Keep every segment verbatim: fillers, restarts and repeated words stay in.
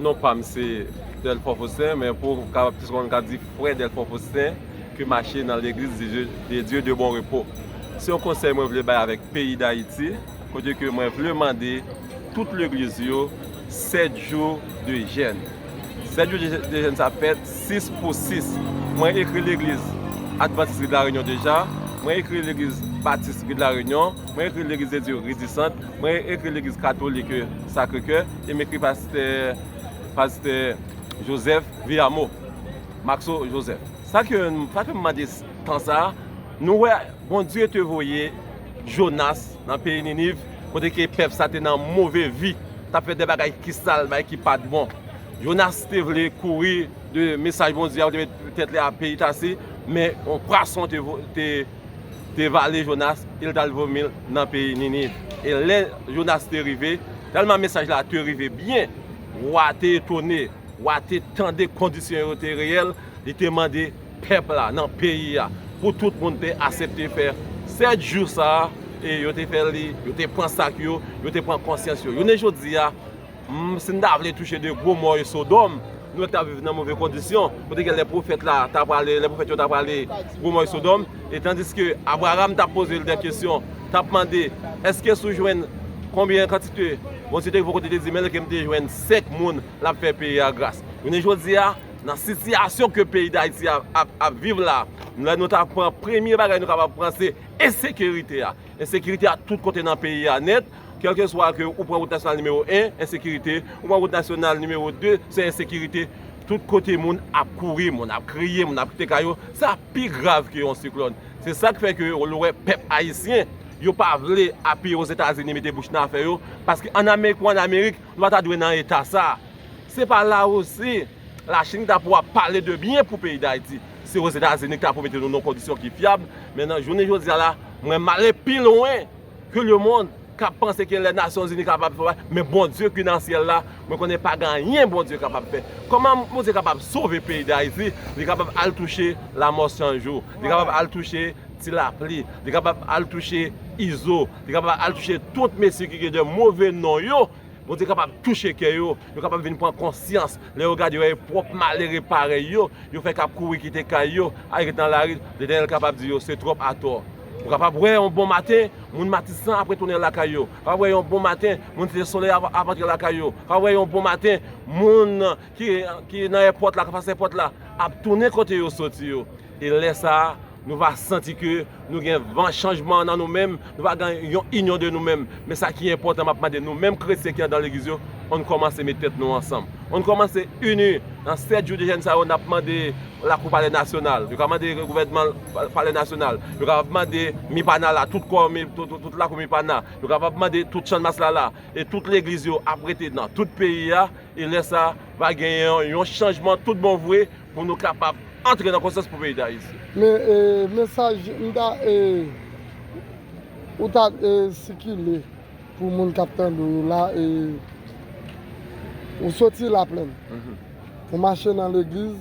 Non pa m se Delfort Faustin, men pou kapab plis moun ka di frè Delfort Faustin, ki mache nan legliz de Dieu, de Dieu de Bon Repos. Se yon konsèy mwen vle bay avèk peyi Dayiti, kote ke mwen vle mande tout legliz yo sèt jou de jèn. Sèt jou de jèn sa fèt sis pou sis. Mwen ekri legliz Advantis Ri de la Reynon deja, mwen ekri legliz Batis Ri de la Reynon, mwen ekri legliz de Dieu Ri di Sant, mwen ekri legliz katolik Sacré Cœur, e m ekri pastè, pastè Joseph Villamo, Maxo Joseph. Sa ke, sa ke m mande tan sa, nou wè Bondye te voye Jonas nan peyi Niniv, kote ke pèp sa te nan move vi, t ap fè de bagay ki sal, bagay ki pa t bon. Jonas te vle kouri de mesaj Bondye a, te met tèt li a peyi Tasi, men yon pwason te, vo- te, te vale Jonas, e l t al vomi l nan peyi Niniv. E lè Jonas te rive, tèlman mesaj la te rive byen, wa te etone, wa te tande kondisyon yo te reyèl, li te mande pèp la nan peyi a, pou tout moun te aksepte fè sèt jou sa a, e yo te fè li, yo te pran sak yo, yo te pran konsyans yo. Jounen jodi a, m, si n ta vle touche de gwo mò e Sodòm, nou wè k t ap viv nan move kondisyon, kote ke lè pwofèt la ta prale, lè pwofèt yo ta prale gwo mò e Sodòm, e tandiske Abraram t ap poze l de kesyon, t ap mande, èske si w jwenn konbyen kantite, Bondye te rive kote te di, men lè ke m te jwenn senk moun, l ap fè peyi a gras. Jounen jodi a, nan sitiyasyon ke peyi Dayiti ap, ap, ap viv la, lè nou ta pran premye bagay nou kapab pran se ensekirite a. Ensekirite a tout kote nan peyi a nèt, kèlkeswa ke ou pran wout nasyonal nimewo en, ensekirite, ou pran wout nasyonal nimewo de, se ensekirite. Tout kote moun ap kouri, moun ap kriye, moun ap kite kay yo, sa pi grav ke yon siklòn. Se sa k fè ke ou wè pèp ayisyen, yo pa vle apiye Ozetazini mete bouch nan afè yo, paske ann Amerik ou ann Amerik, nou pa ta dwe nan eta sa. Se pa Larisi, Lachin ki ta pou ap pale de byen pou peyi Dayiti. Se Ozetazini ki ta pou mete nou nan kondisyon ki fyab. Men nan jounen jodi a la, mwen m ale pi lwen ke lemonn k ap panse ke lè Nasyonzini kapab fè, men Bondye ki nan syèl la, mwen konnen pa gen anyen Bondye kapab fè. Kòman Bondye kapab sove peyi Dayiti? Li kapab al touche Lamò San Jou, li kapab al touche Ti Lapli, li kapab al touche Izo, li kapab al touche tout mesye ki gen de move non yo. Bondye kapab touche kè yo, yo kapab vin pran konsyans. Lè yo gade yo wè pwòp malere parèy yo, yo fèk ap kouri kite kay yo, al ret nan lari, Letènèl kapab di yo se twòp atò. Ou kapab wè yon bon maten, moun Matisan ap retounen lakay yo. Ou kapab wè yon bon maten, moun Site Solèy ap, ap antre lakay yo. Ou kapab wè yon bon maten, moun ki, ki nan èpòt la, k ap fas èpòt la, ap tounen kote yo soti yo. E lè sa a, nou va santi ke nou gen van chanjman nan nou menm, nou va gen yon inyon de nou menm. Men sa ki enpòtan, m ap mande nou menm kretyen ki andan legliz yo, ann kòmanse met tèt nou ansanm. Ann kòmanse ini. Nan sèt jou de jèn sa yo, n ap mande lakou Palè Nasyonal. Yo ka mande gouvènman Palè Nasyonal. Yo ka mande Mipana la, tout kò, mi, tout, tout, tout lakou Mipana. Yo kapab mande tout Channmas la la. E tout legliz yo ap rete nan tout peyi a. E lè sa a, va genyen yon, yon chanjman tout bon vre pou nou kapab antre nan konsyans pou peyi Dayiti. Men, e, mesaj m ta, e, ou ta, e, sikile pou moun k ap tande w yo la, e, ou soti Laplèn. Mhm. Ou mache nan legliz.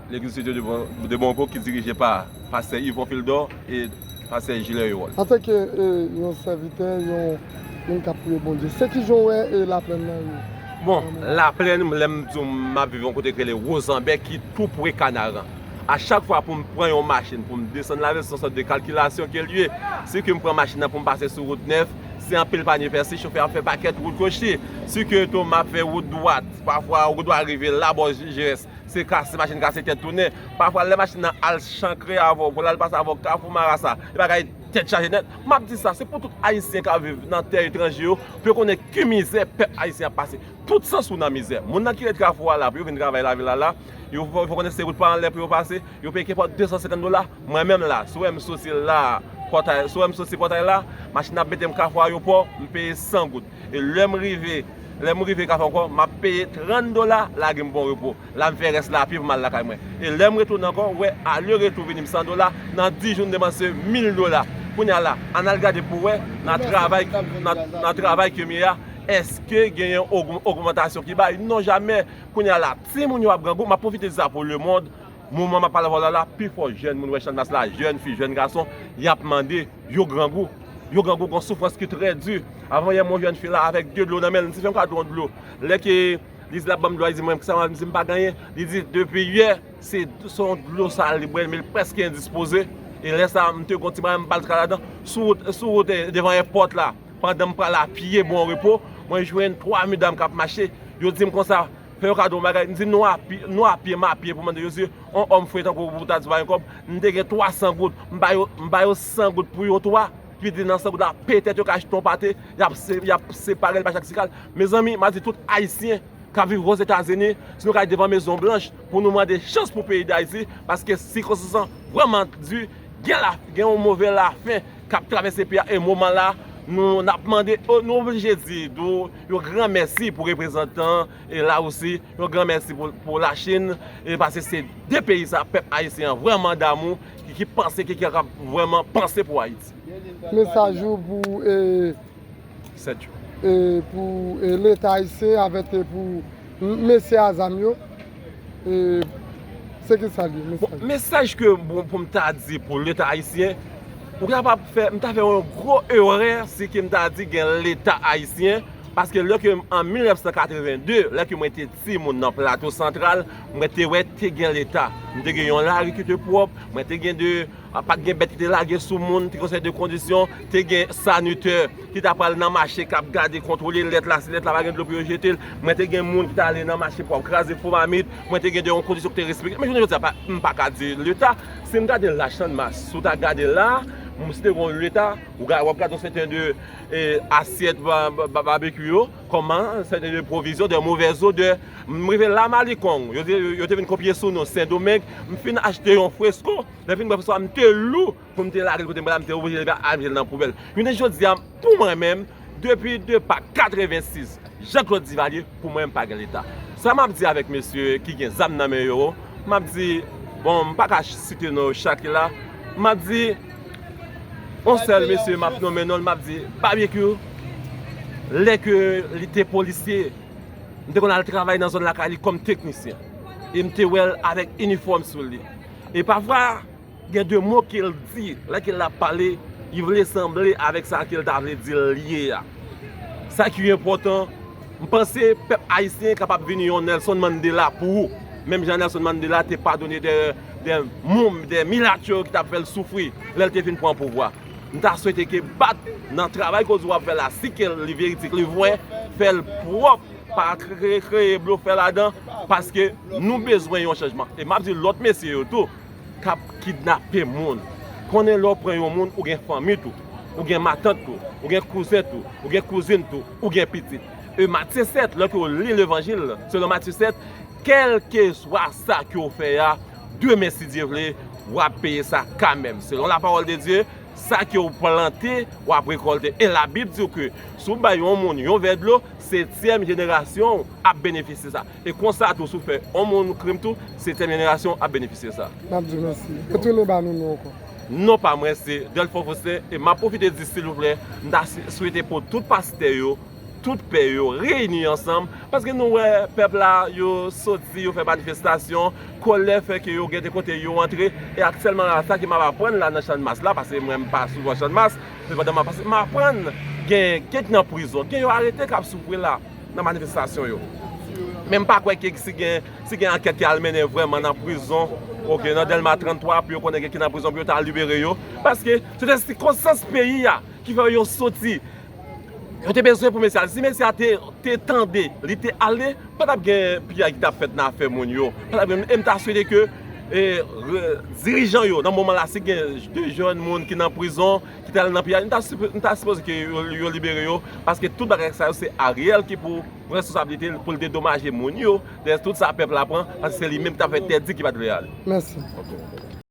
Legliz Site de Bon, de Bon Repos ki dirije pa pastè Yvon Fildor e pastè Gilles Erol. Antanke, e, yon sèvitè, yon moun k ap priye Bondye, se ki jan w wè, e, Laplèn nan ye? Bon, Laplèn, lè m di w m ap viv yon kote ki rele Wozanbè, ki tou pre Kanaran. A chak fwa pou m pran yon machin, pou m desann lavil, se yon sòt de kalkilasyon ke l ye. Si ke m pran machin nan pou m pase sou wout nèf, se anpil panye pèsi, chofè ap fè pakèt wout kwochi. Si ke tou m ap fè wout dwat, pafwa wout dwat rive labò G S, se kase, machin kase tèt tounen. Pafwa lè machin nan al chankre avè w, pou l al pase avè w Kafou Marasa, e bagay tèt chaje nèt. M ap di sa, se pou tout Ayisyen k ap viv nan tè etranje yo, pou yo konnen ki mizè pèp ayisyen ap pase. Tout sans ou nan mizè. Moun nan ki ret Kafou a la, pou yo vin travay lavil la la, yo fè, fè konnen se wout pa anlè pou yo pase, yo peye kenpòt de san senkant dola. Mwen menm la, si w wè m soti la, Pòtay, si w wè m soti Pòtay la, machin ap mete m Kafou Ayewopò, m peye san goud. E lè m rive, lè m rive Kafou ankò, m ap peye trant dola, lage m Bon Repo. La m fè rès la apye pou m al lakay mwen. E lè m retounen ankò, w wè, ale retou vini m san dola, nan dis jou m depanse mil dola. Kounye a la, ann al gade pou w wè, nan travay, nan, nan travay ke m ye a, èske genyen ogmantasyon ki bay? Non, jamè. Kounye a la, timoun yo ap grangou, m ap pwofite di sa pou lemonn, moman m ap pale avè w la la, pifò jèn moun wè Channmas la, jèn fi, jèn gason, y ap mande, yo grangou. Yo grangou, gon soufrans ki trè di. Avan yè, m wè yon jèn fi la avèk de dlo nan men l, m di, "Fè m kado yon dlo." Lè ke Li di l ap ban m dlo a, li di mwen, "Kisa w ap di m pa gen anyen?" Li di, "Depi yè, se, se yon dlo sal li bwè, men li prèske endispoze." E lè sa a, m te gon ti bagay, m pa al ka ladan. Sou wout, sou wout, eh, devan èpòt la, pandan m pral apye Bon Repo, mwen jwenn twa medam k ap mache. Yo di m konsa, "Fè yo kado yon bagay." M di, "Nou apye, nou apye, m apye pou mande." Yo di, "On òm fre tankou ou, ou ta di pa gen kòb." M te gen twa san goud. M ba yo, m ba yo san goud pou yo twa. Ki vle di nan san goud la, petèt yo ka achte yon pate, y ap se-, y ap separe l pa chak ti kal. Mezanmi, m a di tout Ayisyen k ap viv Ozetazini, si nou ka al devan Mezon Blanch pou nou mande chans pou peyi Dayiti, paske sikonstans lan vrèman di, gen la, gen yon move lafen k ap travèse peyi a, e moman la, nou, n ap mande, o, nou oblije di, di yo gran mèsi pou reprezantan, e la osi, yon gran mèsi pou, pou Lachin, e paske se de peyi sa, pèp ayisyen an vrèman damou, ki, ki panse, ki, ki kapab vrèman panse pou Ayiti. Mesaj ou pou, e, Sèt jou. E, pou, e, Leta ayisyen avèk, e, pou m-, mesye a zam yo, e, se ki sa l ye, mesaj? Bon, mesaj ke, bon, pou m ta di pou Leta ayisyen, ou kapab fè, m ta fè yon gwo erè si ke m ta di gen Leta ayisyen, paske lè ke m, an mil nèf san katreven de, lè ke mwen te timoun nan Plato Santral, mwen te wè te gen Leta. M te gen yon lari ki te pwòp, mwen te gen de, a, pa t gen bèt ki te lage sou moun, te gen yon seri de kondisyon, te gen sanitè ki ta pral nan mache k ap gade, kontwole lèt la, si lèt la pa gen dlo pou yo jete l. Mwen te gen moun ki t ale nan mache pou ap kraze fo mamit, mwen te gen de yon kondisyon ki te respekte. Men jounen jodi a, pa, m pa ka di Leta, si m gade la Channmas, si w ta gade la, m, si te gen yon Leta, ou ga-, w ap gade yon sèten de, e, asyèt ba-, ba-, ba-, babekyou yo, kòman, sèten de pwovizyon, de movèz odè. M rive la Malikong, yo te, yo te vin kopye sou nou, Sendomeng, m fin achte yon fresko, lè m fin bwè fresko a, m te lou pou m te lage l kote m pral la, m te oblije leve a, al mete l nan poubèl. Jounen jodi a, pou mwen menm, depi depa katrevensis, Jean Claude Duvalier, pou mwen, m pa gen Leta. Sa m ap di avèk mesye ki gen zam nan men yo, m ap di, bon, m pa ka site non yo chak la, m ap di, yon sèl mesye m ap nonmen non l, m ap di, Babekyou, lè ke li te polisye, m te konn al travay nan zòn lakay li kòm teknisyen. E m te wè l avèk inifòm sou li. E pafwa, gen de mo ke l di, lè ke l ap pale, li vle sanble avèk sa ke l ta vle di l ye a. Sa ki enpòtan, m panse pèp ayisyen kapab vini yon Nelson Mandela pou ou. Menm jan Nelson Mandela te padone de, de moun, de milat yo ki t ap fè l soufri lè l te fin pran pouvwa. M ta swete ke bat nan travay koze w ap fè la, si ke li veridik, li vrè, fè l pwòp, pa kreye, kreye blofè ladan, paske nou bezwen yon chanjman. E m ap di lòt mesye yo tou, k ap kidnape moun. Konnen lè w pran yon moun, ou gen fanmi tou, ou gen matant tou, ou gen kouzen tou, ou gen kouzin tou, ou gen pitit. E Matye sèt, lè ke w li Levanjil, selon Matye sèt, kèlkeswa sa ke w fè a, demen, si Dye vle, w ap peye sa kanmenm. Selon la parole de Dieu, sa ke w plante, w ap rekòlte. E Labib di w ke si w bay yon moun yon vè dlo, setyèm jenerasyon w ap benefisye sa. E konsa tou, si w fè yon moun krim tou, setyèm jenerasyon w ap benefisye sa. N ap di w mèsi. Retounen ba nou non ankò. Non pa mwen se Delfort Faustin, e m ap pwofite di, silvouplè, m ta si-, swete pou tout pastè yo, tout pè yo reyini ansanm, paske nou wè pèp la, yo soti, yo fè manifestasyon, kòlè fè ke yo gen de kote yo antre, e aktyèlman la, sa ke m ap aprann la nan Channmas la, paske mwen m pa souvan Channmas, sepandan m ap, m aprann gen, gen ki nan prizon, gen yo arete k ap soufri la nan manifestasyon yo. Men m pa kwè ke si gen, si gen ankèt ki al mennen vrèman nan prizon, oke, nan Dèlma trannntwa, pou yo konnen gen ki nan prizon, pou yo ta libere yo, paske se te sikonstans peyi a ki fè yo soti. Yo te bezwen pou mesye a. Si mesye a te, te tande, li te ale, pa t ap gen piyay ki t ap fèt nan afè moun yo. Pa t ap gen, e m ta swete ke, e, re-, dirijan yo, nan moman la, si gen de jèn moun ki nan prizon, ki t al nan piyay, m ta sipo-, m ta sipoze ke yo, yo libere yo, paske tout bagay sa yo, se Ariel ki pou pran responsablite l pou l dedomaje moun yo, de tout sa pèp la pran, paske se li menm ki t ap fè tèt di ki pa t vle ale. Mèsi. Ok.